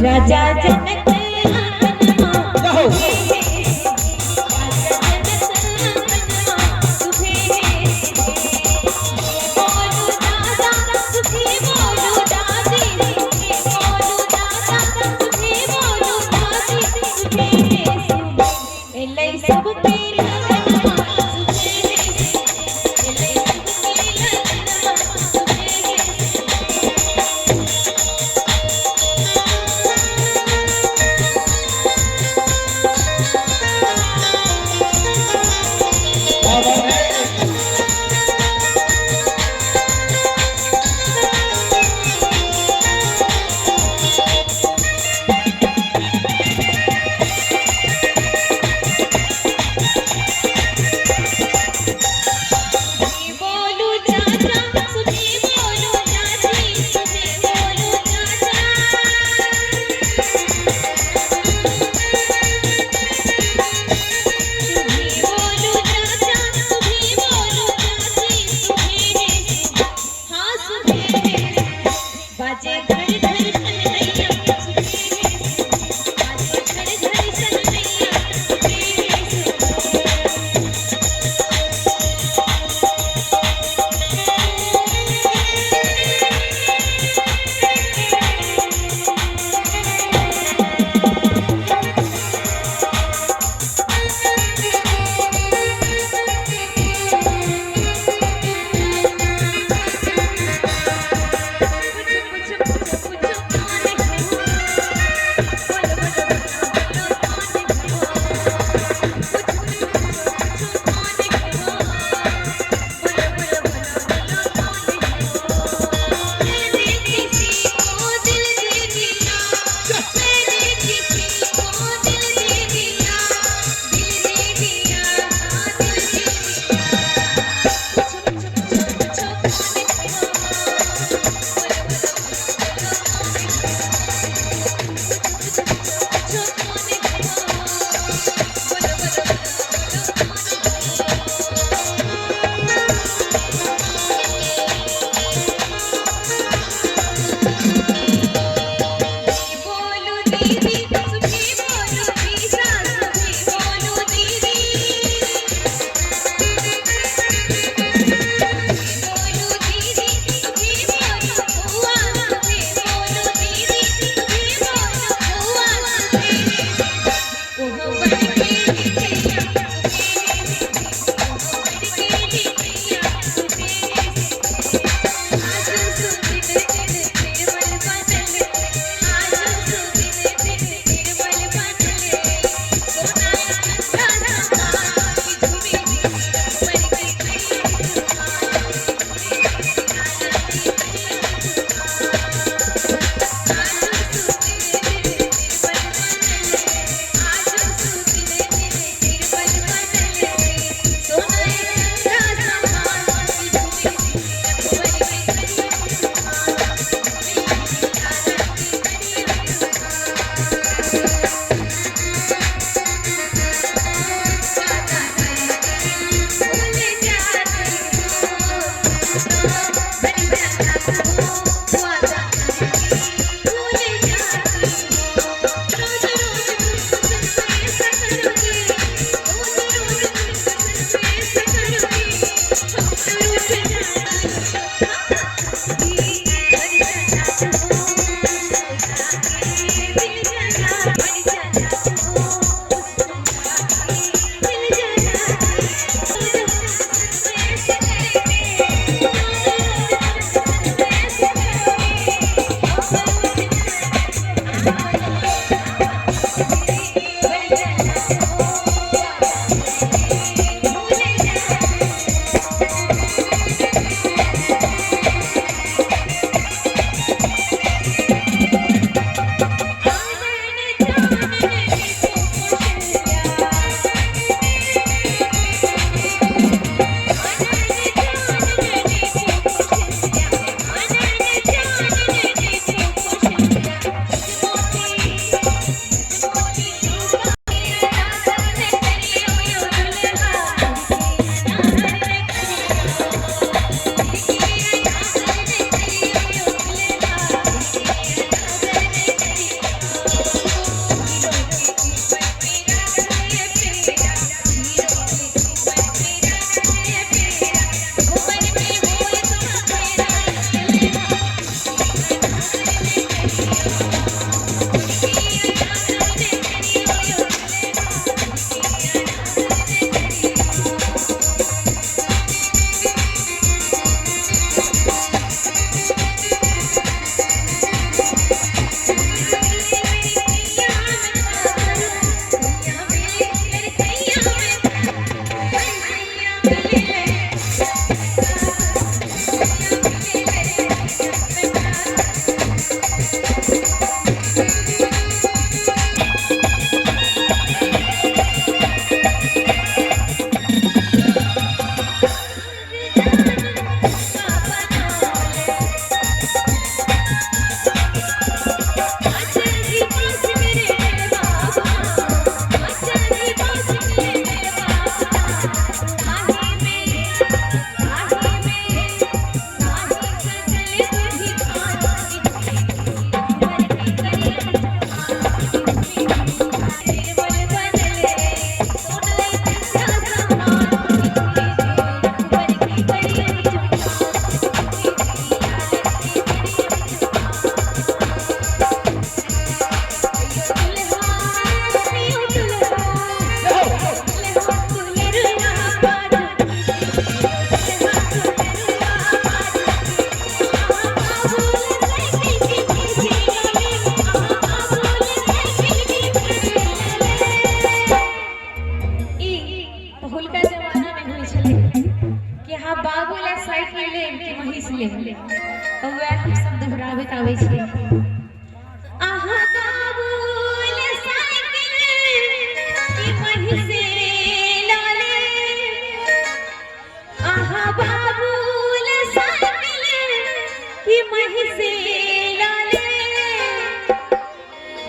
राजा जनक आंगनमा जाहो। सुभे हे सुभे, राजा जनक आंगनमा सुभे हे सुभे। बोलू दादा सुखी, बोलू दादी सुखी, बोलू दादा सुखी, बोलू दादी सुखी हे सुभे। एलै सबके लगनमा सुभे हे सुभे, एलै सबके लगनमा सुभे हे सुभे। क्या बात है। सुधी बोलू चाचा सुधी बोलू चाची, सुधी बोलू चाचा, सुधी बोलू चाचा सुधी बोलू चाची, सुधी हे सुधी, हाँ सुधी हे सुधी। बाजे घर घर सनैया सुधी हे सुधी, बाजे घर घर सनैया सुधी हे सुधी। कुछ कुछ कुछ कुछ कौन है हो, बोलो बोलो बोलो बोलो कौन है हो, कुछ कुछ कुछ कुछ कौन है हो, बोलो बोलो बोलो बोलो कौन है हो। मैंने किसी को दिल दे दिया, मैंने किसी को दिल दे दिया, दिल दे दिया, हाँ दिल दे दिया। कुछ कुछ कुछ कुछ कौन है हो, बोलो बोलो बोलो कौन है हो, कुछ कुछ कुछ कुछ कौन है हो, बोलो बोलो बोलो कौन है हो। बोलू दीदी सुखी, बोलू जीजा सुखी, बोलू दीदी, बोलू दीदी सुखी, बोलू बुआ सुखी, बोलू दीदी सुखी, बोलू बुआ सुखी। कोहबर के लिखैया सुखी हे सुखी, कोहबर के लिखैया सुखी हे सुखी। आज सुदिन दिन निर्मल बनल, आज सुदिन दिन निर्मल बनल, सोना कंधा समान की झूमी झूमी रघुबर की करिए गुमान, झूमी झूमी लाला की करिए गुमान। आज सुदिन दिन निर्मल बनल, आज सुदिन दिन निर्मल बनल, सोना कंधा समान की झूमी झूमी रघुबर की करिए गुमान, झूमी झूमी लाला की करिए गुमान। वादा करके भूल जाती हो, बन जाता हो, वादा करके भूल जाती हो। रोज रोज तुम ऐसा करोगे, रोज रोज तुम ऐसा करोगे, हम तो रूठ जाएंगे। बन जाता हो, मुस्कुरा के दिल जला, बन जाता हो, मुस्कुरा के दिल जला के। ऐसे करके, रोज रोज तुम ऐसे करोगे, हम रूठ जाएंगे। बन जाता हो, वादा करके भूल जाती हो। आनन चानन बिचु कौशल्या, आनन चानन बिचु कौशल्या, आनन चानन बिचु कौशल्या, मोती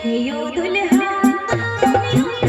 हे यो दुल्हा, यो।